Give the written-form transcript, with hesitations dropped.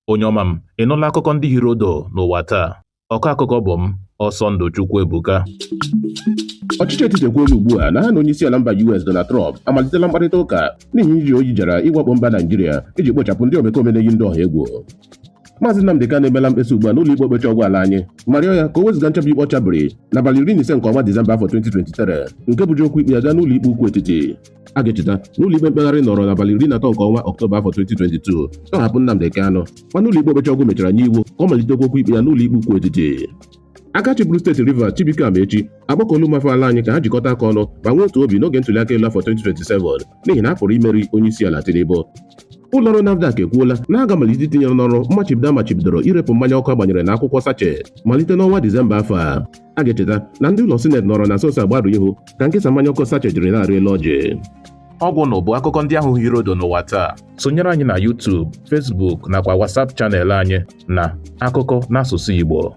Onye ọma m, ị nụla akụkọ ndị hiri odo n'ụwa taa? Ọkọ akụkọ bụ m, Ọsọndụ Chukwuebuka. Ọchịchị etiti ekwuola ugbu a na ha na onye isi ala mba US Donald Trump amalitela mkparịta ụka n'ihi iji oyi jara ịwakpo mba Naijiria iji kpochapụ ndị omekome na-eyi ndị ọha egwu. Maazị Nnamdị Kanụ emela mkpesa ugbu a n'ụlọ ikpe okpecha ọgwụ ala anyị ma rịọ ya ka o wezụga nchabi ikpe ọ chabiri n'abalị 15 nke ọnwa Disemba afọ 2023 nke bụji okwu ikpe ya gaa n'ụlọ ikpe ukwu etiti. A ga-echeta n'ụlọ ikpe mkpegharị nọrọ n'abalị 13 nke ọnwa Ọktoba afọ 2022 tọhapụ Nnamdị Kanụ, mana ụlọ ikpe okpecha ọgwụ mechara nye iwu ka ọ malitekwa okwu ikpe ya n'ụlọ ikpe ukwu etiti. Aka chịburu steeti Rivers, Chibuike Amaechi, agbakọla ụmụafọ ala anyị ka ha jikọta aka ọnụ ma nwee otu obi n'oge ntụliaka elu afọ 2027, n'ihi na a pụrụ imeri onye isi ala Tinubu. Ụlọọrụ NAFDAC ekwuola na a ga-amalite itinye n'ọrụ mmachibido amachibidoro irepụ mmanya ọkụ agbanyere na akwụkwọ sachet malite n'ọnwa Disemba afọ a. A ga-echeta na ndị ụlọ sineti nọrọ na nso nso agbarụ ihu ka nkesa mmanya ọkụ sachet jiri na-arị elu ọjị. Ọgwụ nụ bụ akụkọ ndị ahụ hiri odo n'ụwa taa. Sonyere anyị na YouTube, Facebook nakwa WhatsApp channel anyị na Akụkọ n'asụsụ Igbo.